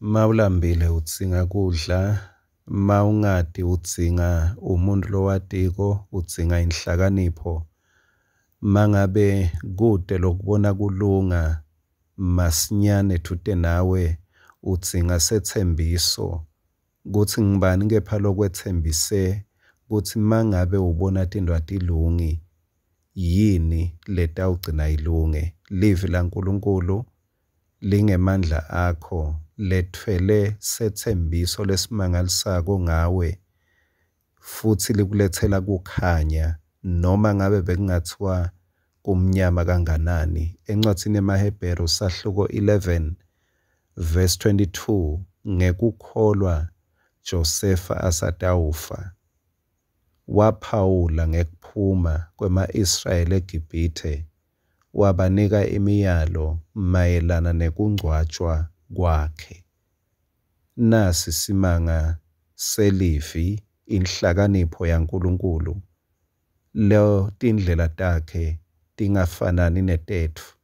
Mawulambile udzinga kudla, mawungati udzinga umuntfu lowatiko, udzinga inhlakanipho. Mangabe kute lokubona kulunga masinyane dvute nawe, udzinga setsembiso kutsi ngubani kepha lokwetsembise kutsi mangabe ubona tintfo atilungi yini letawugcina ilunge. Livi laNkulunkulu lingemandla akho letfwele setsembiso lesimangalisako ngawe futsi likuletsela kukhanya noma ngabe bekungathiwa kumnyama kanganani. Encwadzini yemaHebheru sahluko 11 verse 22 ngekukholwa Josefa asatawufa waphawula ngekuphuma kwema-Israyeli eGibhithe wabanika imiyalo mayelana nekungcwatjwa kwakhe. Nasi simanga selivi, inhlakanipho yaNkulunkulu, lo tindlela takhe tingafanani netetfu,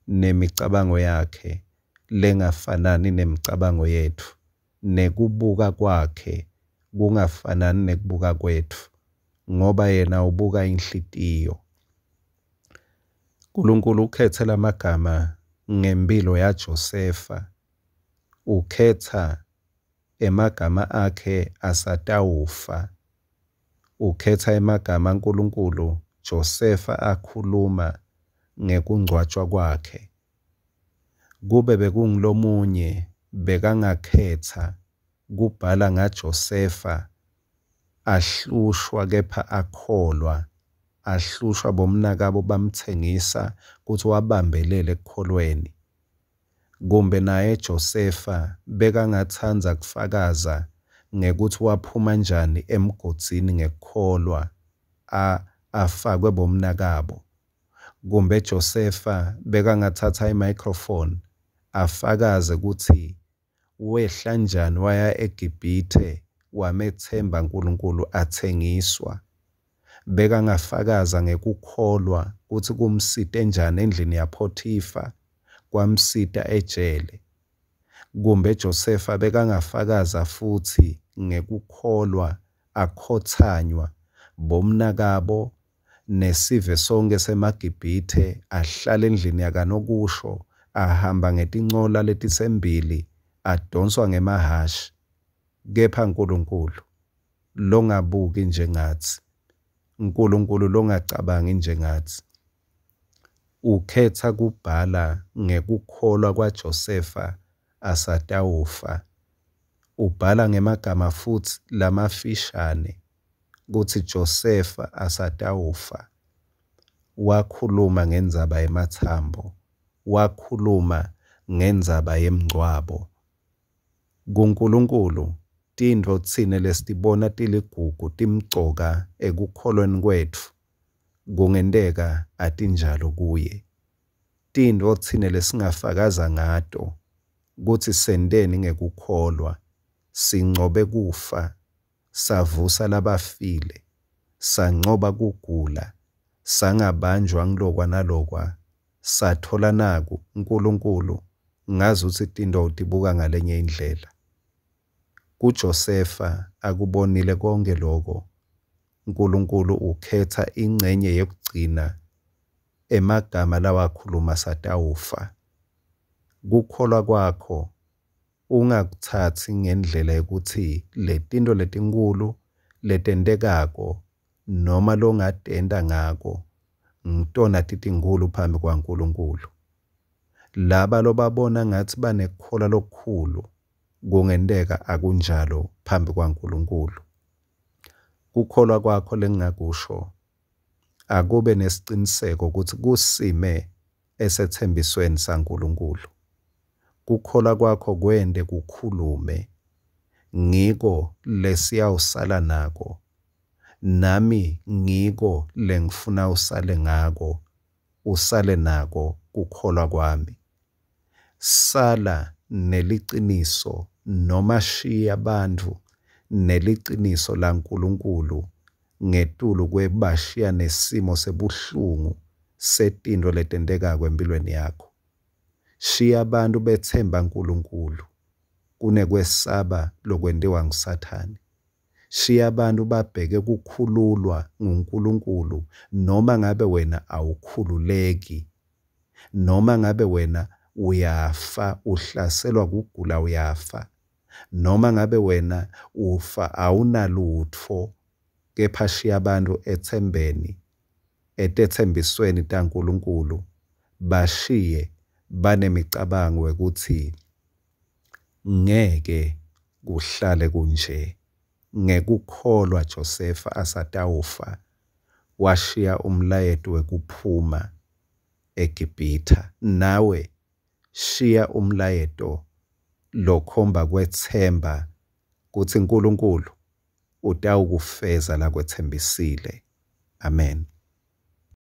nemicabango yakhe lengafanani nemicabango yetfu, nekubuka kwakhe kungafanani nekubuka kwetfu, ngoba yena ubuka inhlitiyo. Nkulunkulu ukhetse lamagama ngemphilo yaJosefa, ukhetsa emagama akhe asatawufa. Ukhetsa emagama aNkulunkulu Josefa akhuluma ngekungcwatjwa kwakhe. Kube bekungulomunye bekangakhetsa kubhala ngaJosefa ahlushwa kepha akholwa, ahlushwa bomnakabo bamtsengisa kutsi wabambelela ekukholweni. Kumbe naye Josefa bekangatsandza kufakaza ngekutsi waphuma njani emgodzini ngekukholwa, a afakwe bomnakabo. Kumbe Josefa bekangatsatsa i-microphone afakaze kutsi wehla njani waya eGibhithe wametsemba Nkulunkulu atsengiswa. Bekangafakaza ngekukholwa kutsi kumsite njani endlini yaPhothifa, kwamsita ejele. Kumbe Josefa bekangafakaza futsi ngekukholwa akhotsanywa bomnakabo nesive sonkhe semaGibhithe, ahlala endlini yakanokusho, ahamba ngetincola letisembili, adonswa ngemahhashi. Kepha Nkulunkulu longabuki njengatsi, Nkulunkulu longacabangi njengatsi, ukhetsa kubhala ngekukholwa kwaJosefa asatawufa. Ubhala ngemagama futsi lamafishane kutsi Josefa asatawufa wakhuluma ngendzaba yematsambo, wakhuluma ngendzaba yemngcwabo. KuNkulunkulu tintfo tsine lesitibona tiligugu timcoka ekukholweni kwetfu kungenteka atinjalo kuye. Tintfo tsine lesingafakaza ngato kutsi senteni ngekukholwa, sincobe kufa, savusa labafile, sancoba kugula, sangabanjwa ngilokwa nalokwa, sathola naku Nkulunkulu ngazuthi tintfo utibuka ngalenye indlela. KuJosefa akubonile konke loko, Nkulunkulu ukhetsa incenye yekugcina emagama lawakhuluma satawufa. Kukholwa kwakho ungakutsatsi ngendlela yekutsi letintfo letinkhulu letentekako noma longatenta ngako ngitona titinkhulu phambi kwaNkulunkulu. Laba lobabona ngatsi banekukholwa lokukhulu kungenteka akunjalo phambi kwaNkulunkulu. Kukholwa kwakho lengingakusho akube nesiciniseko kutsi kusime esetsembisweni saNkulunkulu. Kukholwa kwakho kwente kukhulume, ngiko lesiyawusala nako, nami ngiko lengifuna usale ngako, usale nako kukholwa kwami. Sala neliciniso noma shiya bantfu neliciniso laNkulunkulu ngetulu kwebashiya nesimo sebuhlungu setintfo letentekako empilweni yakho. Shiya bantfu betsemba Nkulunkulu. Kunekwesaba lokwentiwa nguSathane. Shiya abantu babheke kukhululwa nguNkulunkulu noma ngabe wena awukhululeki, noma ngabe wena uyafa, uhlaselwa kugula uyafa, noma ngabe wena ufa awunalutfo, kepha shiya abantu ethembeni, etetsembisweni taNkulunkulu, bashiye banemicabango wekutsi ngeke kuhlale kunje. Ngekukholwa Josefa asatawufa, washiya umlayeto wekuphuma eGibhitha. Nawe shiya umlayeto lokhomba kwetsemba kutsi Nkulunkulu utawukufeza lakwetsembisile. Amen.